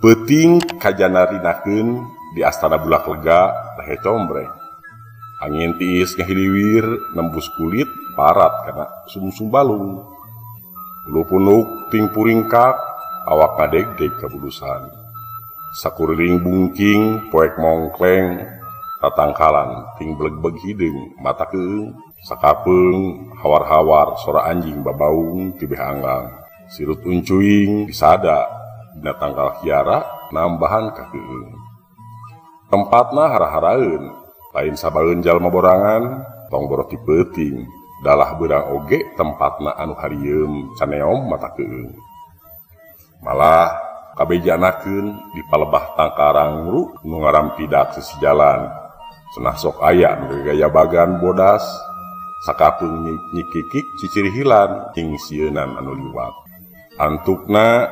Peuting kajana rinakeun di astana bulak lega lehe combreng. Angin tiis ngahiliwir nembus kulit parat kana sumsum balung. Ulu punuk ting puringkak awak ngadegdeg kabulusan. Sakuriling bungking poek mongkleng tatangkalan ting blegbeg hideung mata keung. Sakapeung hawar-hawar sora anjing babaung tibeh anggang. Sirut uncuing disada dina tangkal kiara nambahan kakeung. Tempatna hara-haraeun, lain sabaeun jalma borangan, tong boro ti peuting, dalah beurang oge tempatna anu harieum caneom mata keung. Malah kabejanakeun di palebah tangkarangru nu ngarampidak sisi jalan. Cenah sok aya nu gaya bagan bodas, sakapeung nyikikik cicirihilan jeung sieunan anu liwat. Antukna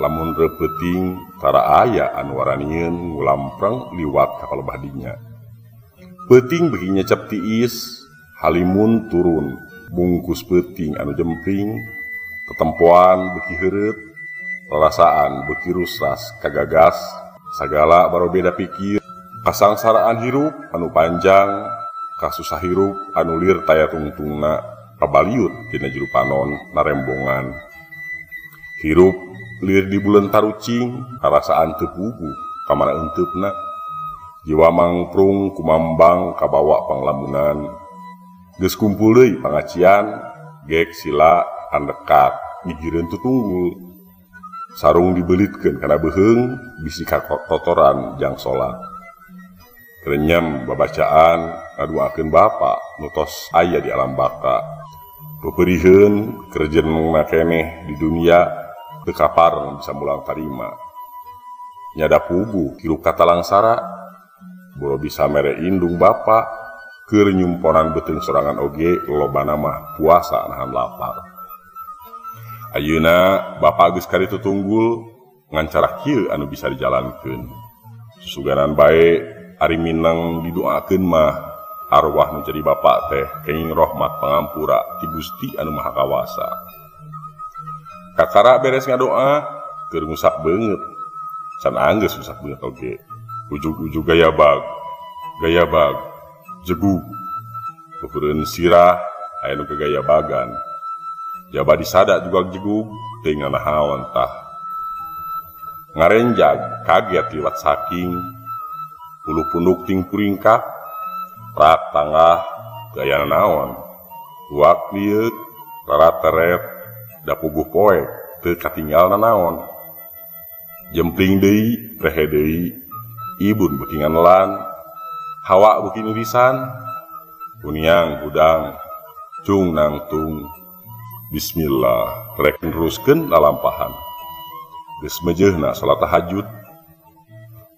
lamun repeuting tara aya anu waranieun ngulampreng liwat ka palebah dinya. Peuting beuki nyecep tiis, halimun turun, bungkus peuting anu jempling, tetempoan beuki heureut, rarasaan beuki rusras kagagas, sagala barobeda pikir, kasangsaraan hirup anu panjang, kasusah hirup anu lir taya tungtungna, kabaliut dina jero panon narembongan. Hirup lir di bulan tarucing, karasaan teu puguh, kamana enteupna. Jiwa mangprung kumambang kabawa panglamunan. Geus kumpul deui pangacian, gek sila andekat, gigireun tutunggul. Sarung dibelitkeun kana beuheung, bisi kakotoran jang salat. Renyem babacaan ngaduakeun bapa nu tos aya di alam baka. Peperiheun kerjenengna keneh di dunia teu kapareng bisa mulang tarima. Nyada puguh hirup katalangsara, boro bisa mere indung bapa, keur nyumponan beuteung sorangan oge lolobana mah puasa nahan lapar. Ayeuna bapa geus karitu tunggul ngan cara kieu anu bisa dijalankeun. Susuganan bae ari mineng didoakeun mah arwah nu jadi bapa teh kenging rahmat pangampura ti Gusti anu Maha Kawasa. Kakara beres ngadoa keur ngusak beungeut. Can anggeus ngusak beungeut oge. Ujug-ujug gaya bag, jegug. Peupeureuan sirah aya nu gaya bagan. Jaba disada juga jegug teu nganahaon tah. Ngarenjag kaget liwat saking ulu punduk ting puringkak rak tangah teu aya nanaon. Uak lieuk rarateret da puguh poek teu katinggal nanaon. Jempling deui rehe deui ibun beuki nganelan, hawa beuki nirisan, kuniang hudang cung nangtung. Bismillah rek neruskeun lalampahan. Geus meujeuhna salat tahajud.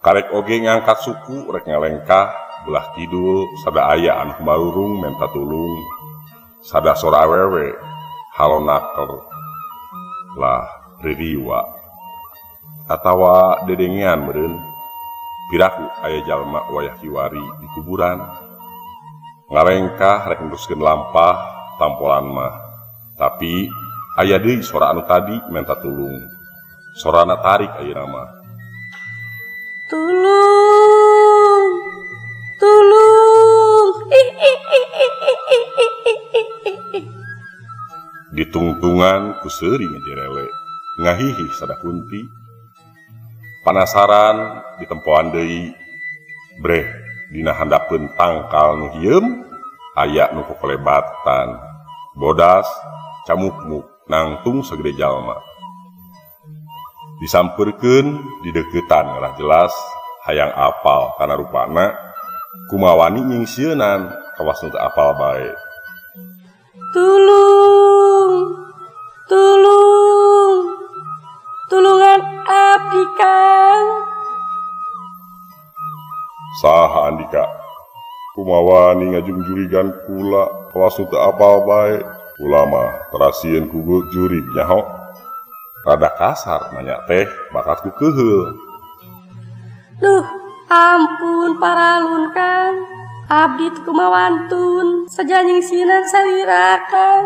Karek oge ngangkat suku rek ngalengkah belah kidul sada aya anu marurung menta tulung. Sada sora awewe halonaker lah ririwa atawa dedengean meureun. Piraku aya jalma wayah kiwari di kuburan. Ngalengkah rek neruskeun lampah tampolan mah. Tapi aya deui sora anu tadi menta tulung. Sorana tarik ayeuna mah. Tulung, tulung. Ditungtungan ku seuri ngajerele, ngahihih sada kunti. Panasaran ditempoan deui, breh dina handapeun tangkal nu hieum aya nu kokolebatan. Bodas camukmuk nangtung sagede jalma. Disampeurkeun dideukeutan ngarah jelas hayang apal kana rupana kumawani nyingsieunan kawas nu teu apal bae. Tulung, tulung, tulungan abdi Kang. Saha andika? Kumawani ngajungjurigan kula kawas nu teu apal bae. Kula mah terasieun ku jurig nyaho. Rada kasar nanya teh bakat ku keuheul. Duh, ampun paralun Kang. Abdi teu kumawantun saja nyingsieunan salira Kang.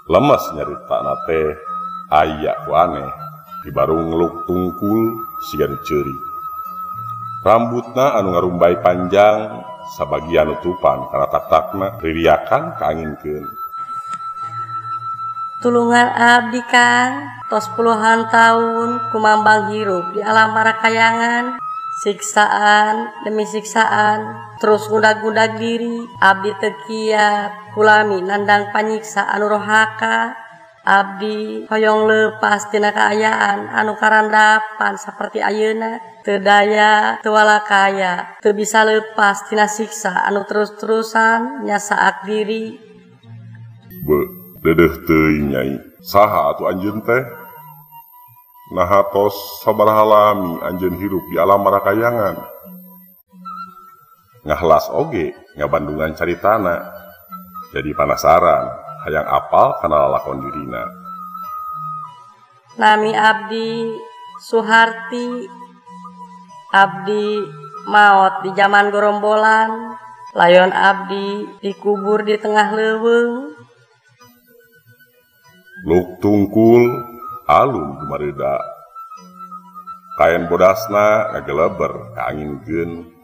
Lemes nyaritana teh aya ku aneh. Dibarung ngeluk tungkul siga nu ceurik. Rambutna anu ngarumbai panjang sabagian nutupan kana tak-takna ririakan kaanginkeun. Tulungan abdi Kang, tos puluhan tahun kumambang hirup di alam parakayangan. Siksaan demi siksaan terus ngudag-ngudag diri. Abdi teu kiat kulami nandang panyiksa anu rohaka. Abdi hoyong lepas tina kaayaan anu karandapan saperti ayeuna. Teu daya teu walakaya teu bisa lepas tina siksa anu terus-terusan nyasaak diri. Be, dedeh teuing Nyai, saha atuh anjeun teh? Naha tos sabaraha lami anjeun hirup di alam marakayangan. Ngahlas oge ngabandungan caritana. Jadi panasaran hayang apal kana lalakon dirina. Nami abdi Suharti. Abdi maot di zaman gorombolan. Layon abdi dikubur di tengah leuweung. Luk tungkul alun dumareuda. Kaen bodasna ngageleber kaanginkeun.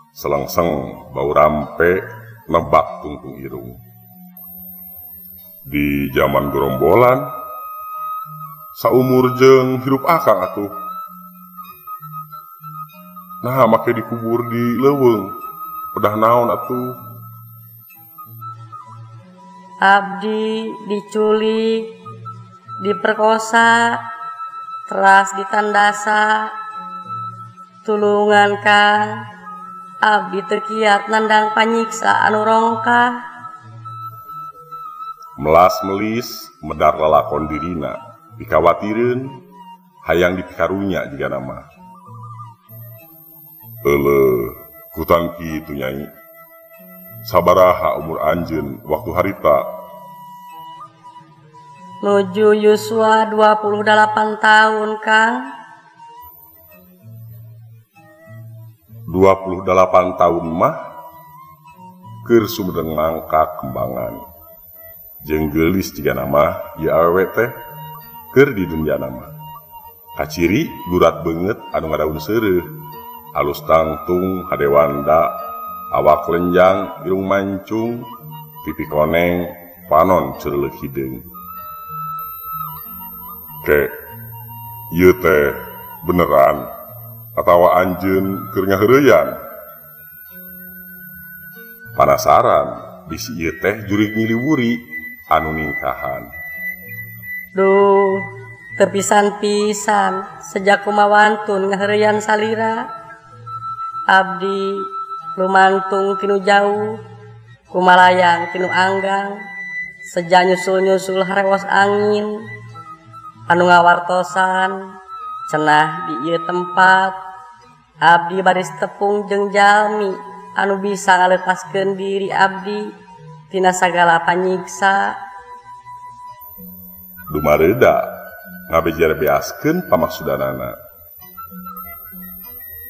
Selengseng bau rampe nebak tungtung irung. Di zaman gerombolan saumur jeung hirup akang atuh. Nah make dikubur di leuweung pedah naon atuh. Abdi diculik, diperkosa, teras ditandasa. Tulungan Kang, abdi teu kiat nandang panyiksa anu rongkah. Melas melis medar lalakon dirina, dikawatireun hayang dipikarunya jiga nama. Euleuh, kutang kitu Nyai. Sabaraha umur anjeun waktu harita? Nuju yuswa 28 tahun Kang. 28 tahun mah keur sumedeng mangka kembangan. Jeung geulis jiga nama ieu awewe teh keur di dunia nama. Kaciri gurat beungeut anu ngadaun seureuh, alus tangtung hadewanda, awak lenjang, irung mancung, pipi koneng, panon cereuleuk hideung. Ke, ieu teh beneran atawa anjeun keur ngaheureyan? Panasaran bisi ieu teh jurig nyiliwuri anu ningkahan. Duh, terpisan-pisan sejak kumawantun ngaheureyan salira. Abdi lumantung tinu jauh, kumalayang tinu anggang, seja nyusul-nyusul harewos angin anu ngawartosan cenah di ieu tempat. Abdi baris tepung jeung jalmi anu bisa ngalepaskeun diri abdi tina sagala panyiksa. Dumareuda ngabejer-beaskeun pamaksudanana.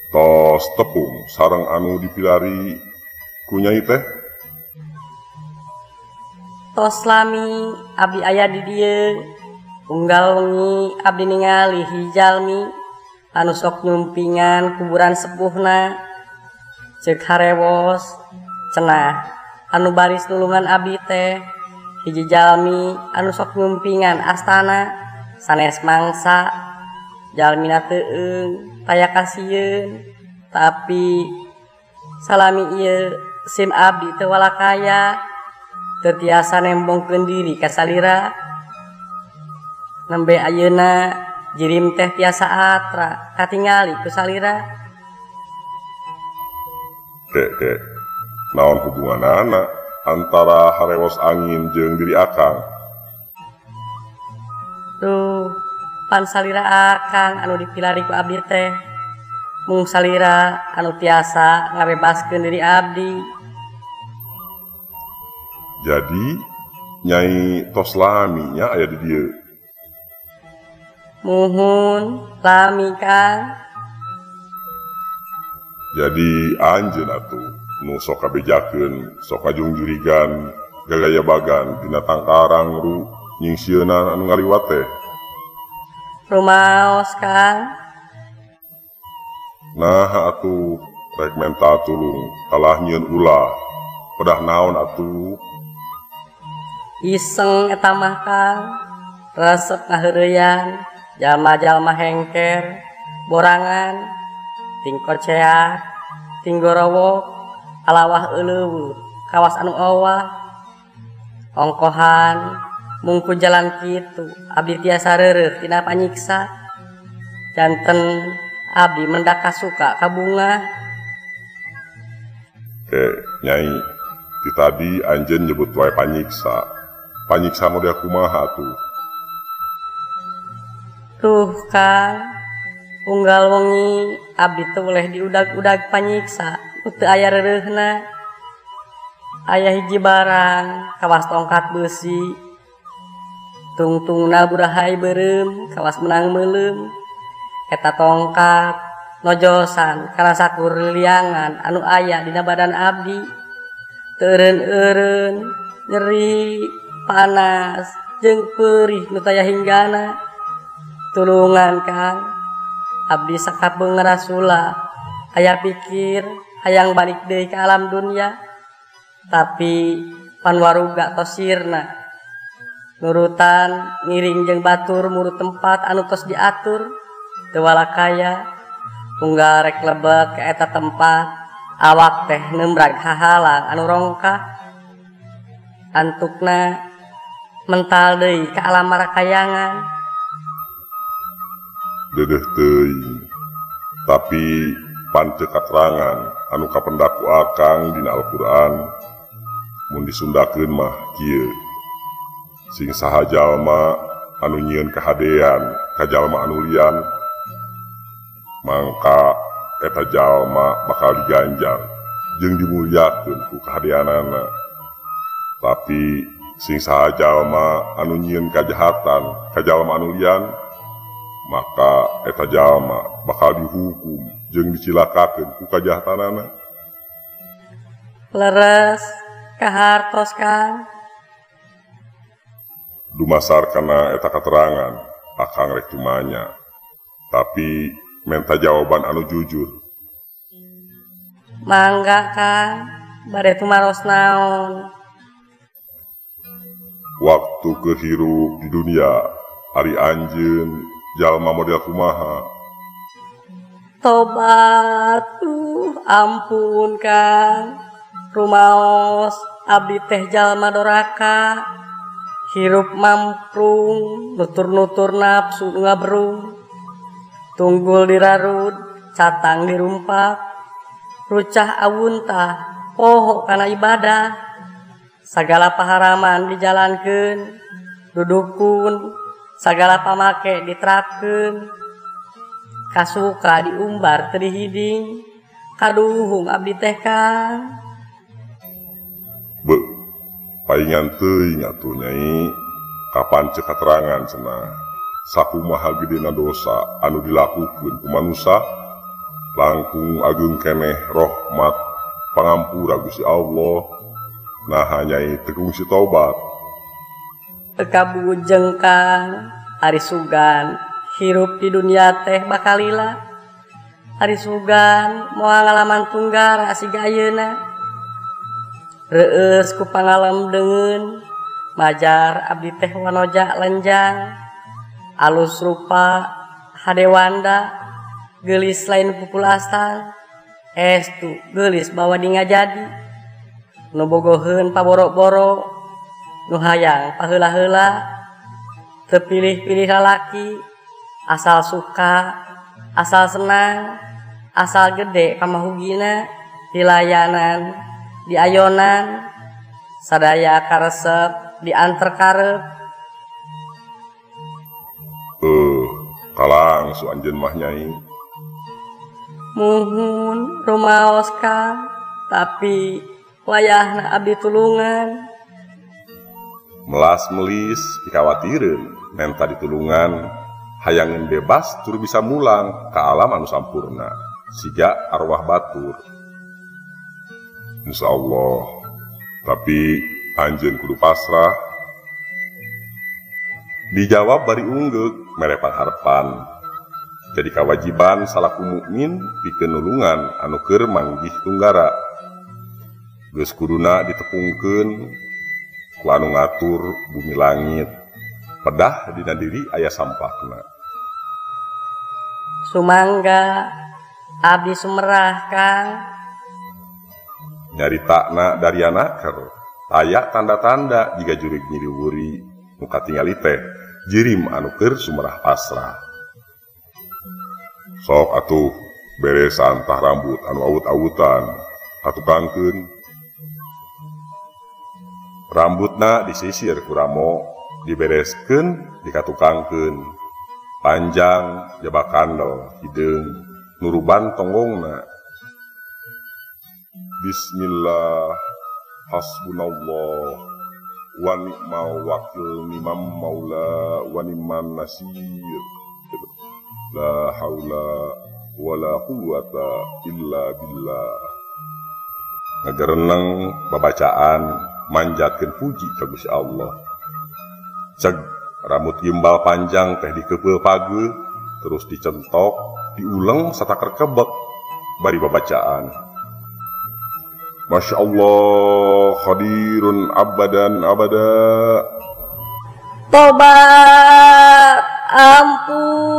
Tos tepung sareng anu dipilari ku Nyai teh? Tos lami abdi aya di dieu. Unggal wengi abdi ningali hijalmi anu sok nyumpingan kuburan sepuhna. Ceuk harewos cenah anu baris nulungan abdi teh hiji jalmi anu sok nyumpingan astana sanes mangsa. Jalmina teueung taya kasieun, tapi salami ieu sim abdi teu walakaya, teu tiasa nembongkeun diri ka salira. Nembe ayeuna jirim teh tiasa atra katingali ku salira. Ke, ke, naon hubunganana antara harewos angin jeung diri akang? Duh, pan salira akang anu dipilari ku abdi teh mung salira anu tiasa ngabebaskeun diri abdi. Jadi Nyai tos lami nya aya di dieu? Muhun lami Kang. Jadi anjeun atuh nu sok kabejakeun, sok kajungjurigan, gagaya bagan dina tangkarang ru nyingsieunan anu ngaliwat teh. Rumaos Kang. Nah atuh rek menta tulung kalah nyieun ulah. Pedah naon atuh? Iseng eta mah Kang. Resep ngaheureyan, jalma-jalma hengker, borangan, tingkocea, tinggorowok, alawah euleuweuh, kawas anu owah. Ongkohan mungku jalan kitu, abdi tiasa reureuh tina panyiksa. Janten abdi mendak kasuka ka bunga. Nyai, ti tadi anjeun nyebut wae panyiksa. Panyiksa model kumaha atuh? Tuh Kang, unggal wengi abdi teu boleh diudag-udag panyiksa, teu aya reureuhna. Aya hiji barang kawas tongkat beusi. Tungtungna burahai beureum kawas menang meuleum. Eta tongkat nojosan kana sakur liliangan anu aya dina badan abdi. Teu eureun-eureun, nyeri, panas, jeung peurih nu taya hinggana. Tulungan Kang, abdi sakapeung ngarasula, aya pikir hayang balik deui ka alam dunya, tapi panwaruga tos sirna. Nurutan ngiring jeung batur murut tempat anu tos diatur, teu walakaya, unggal rek lebet ka eta tempat, awak teh nembrag hahalang anu rongkah. Antukna mental deui ka alam marakayangan. Dedeh teuing, tapi panteu katerangan anu kapendak ku akang dina Al-Qur'an mun disundakeun mah kieu. Sing saha jalma anu nyieun kahadean ka jalma anu lian, mangka eta jalma bakal diganjar jeung dimulyakeun ku kahadeanana. Tapi sing saha jalma anu nyieun kajahatan ka jalma anu lian, maka eta jalma bakal dihukum jeung dicilakakeun ku kajahatanana. Leres kahartos Kang. Dumasar kana eta katerangan akang rek tumanya, tapi menta jawaban anu jujur. Mangga Kang, bade tumaros naon? Waktu keur hirup di dunia, ari anjeun jalma model kumaha? Tobat tuh ampun Kang. Rumaos abdi teh jalma doraka, hirup mamprung, nutur-nutur nafsu ngabrung, tunggul dirarud, catang dirumpak, rucah awuntah, poho kana ibadah, sagala paharaman dijalankeun, dudukun, sagala pamake diterapkeun, kasuka diumbar teu dihiding, kaduhung abdi teh Kang. Beuh, paingan teuing atuh Nyai, kapan cek katerangan cenah. Sakumaha gedena dosa anu dilakukeun ku manusa, langkung ageung keneh rahmat pangampura Gusti Allah. Naha Nyai teu kungsi tobat? Teu kabujeng Kang, ari sugan hirup di dunia teh bakal lila. Ari sugan moal ngalaman tunggara siga ayeuna. Reueus ku pangalem deungeun, majar abdi teh wanoja lenjang, alus rupa hadewanda, geulis lain pukul astang, estu geulis bawa di ngajadi, nu bogoheun paboro-boro, nu hayang paheula-heula, teu pilih-pilih lalaki, asal suka, asal senang, asal gede pamahugina, dilayanan, diayonan, sadaya karesep, dianter karep. Kalangsu anjeun mah Nyai. Muhun rumaos Kang, tapi wayahna abdi tulungan. Melas melis pikawatireun menta ditulungan, hayangeun bebas tur bisa mulang ka alam anu sampurna, siga arwah batur. Insya Allah, tapi anjeun kudu pasrah. Dijawab bari unggeuk mere pangharepan. Jadi kawajiban salaku mukmin pikeun nulungan anu keur manggih tunggara. Geus kuduna ditepungkeun ku anu ngatur bumi langit. Pedah dina diri aya sampakna. Sumangga abdi sumerah Kang. Nyaritakna Daryana ker aya tanda-tanda jiga jurig nyiriwuri nu katingali teh jirim anu keur sumerah pasrah. Sok atuh beresan tah rambut anu awut-awutan katukangkeun. Rambutna disisir ku Ramo, dibereskeun dikatukangkeun. Panjang jaba kandel hideung nuruban tonggongna. Bismillah, hasbunallah wa ni'mal wakil nimam maula wa ni'man nasir. La haula wala quwata illa billah. Ngagereneng babacaan manjatkeun puji ka Gusti Allah. Ceg rambut gimbal panjang teh dikepeul pageuh, terus dicentok, diuleng sataker kebek bari babacaan. Masya Allah, qadirun abadan abada. Tobat, ampun.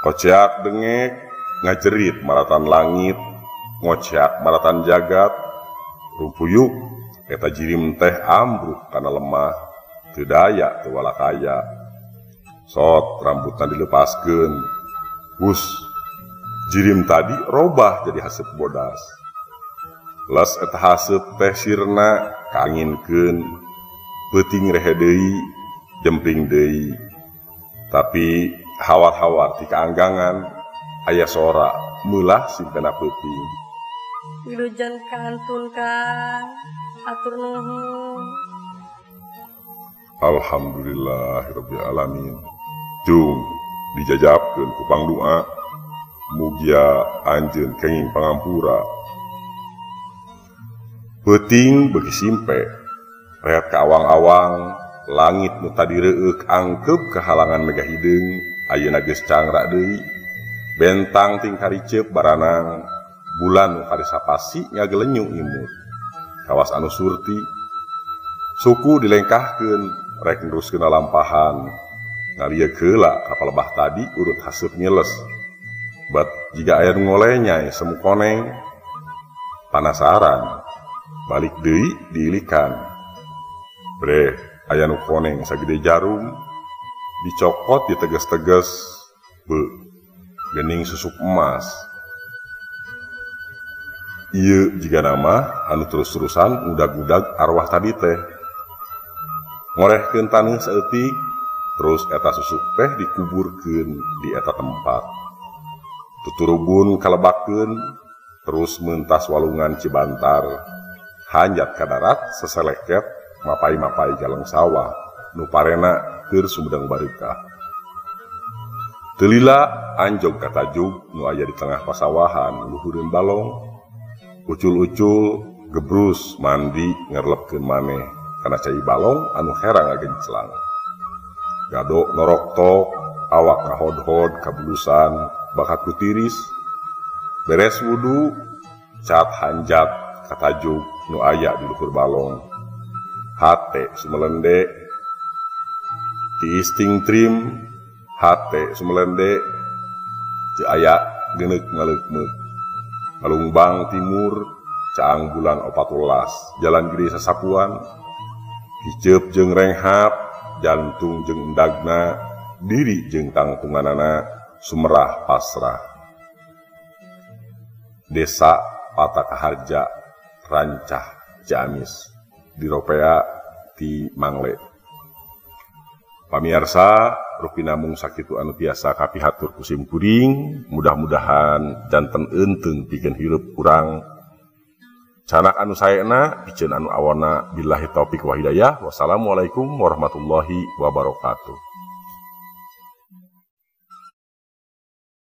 Koceak dengek, ngajerit maratan langit, ngoceak maratan jagat, rumpuyuk, eta jirim teh ambruk kana lemah, teu daya teu walakaya. Sot rambutna dilepaskeun, bus, jirim tadi robah jadi haseup bodas. Les eta haseup teh sirna kaanginkeun, peuting rehe deui, jempling deui. Tapi hawar-hawar ti kaanggangan aya sora meulah simpena peuting. Wilujeng kantun Kang, atur nuhun. Alhamdulillahirabbil alamin. Jung dijajabkeun ku pangdoa, mugia anjeun kenging pangampura. Peuting beuki simpe, rehat ka awang-awang, langit nu tadi reueuk angkeup kahalangan mega hideung, ayeuna geus cangrak deui. Bentang ting kariceup baranang, bulan nu karisapasi ngagelenyu imut. Kawas anu surti, suku dilengkahkeun rek neruskeun lalampahan. Ngalieuk heula ka palebah tadi urut haseup nyeles. Bat jiga aya nu ngolenyai semu koneng. Panasaran, balik deui diilikan. Breh, aya nu koneng sagede jarum, dicokot diteges-teges, beuh, gening susuk emas. Ieu jiga nama anu terus-terusan ngudag-ngudag arwah tadi teh. Ngorehkeun taneuh saeutik, terus eta susuk teh dikuburkeun di eta tempat. Tuturubun kalebakeun, terus mentas walungan Cibantar. Hanjat ka darat seseleket mapai-mapai galeng sawah nu parena keur Sumedang bareuka. Teu lila anjog ka tajug nu aya di tengah pasawahan luhureun balong. Ucul-ucul gebrus mandi ngerlepkeun maneh kana cai balong anu herang ngagenclang. Gado noroktok, awak ngahodhod kabulusan, bakat kutiris. Beres wudu, cat hanjat katajug nu aya di luhur balong. Hate sumelende, tiis tingtrim, hate sumelende, teu aya geuneuk ngaleukmeuk. Malungbang timur, caang bulan 14, jalan gede sasapuan, kiceup jeung renghap, jantung jeung endagna, diri jeung tangtunganana, sumerah pasrah. Desa Patakaharja, Rancah, Ciamis, diropea ti Mangle. Pamiarsa, rupina mung sakitu anu tiasa kapihatur ku sim kuring, mudah-mudahan janten eunteung pikeun hirup urang. Canak anu saena, piceun anu awona, billahi taufik wa hidayah. Wassalamualaikum warahmatullahi wabarakatuh.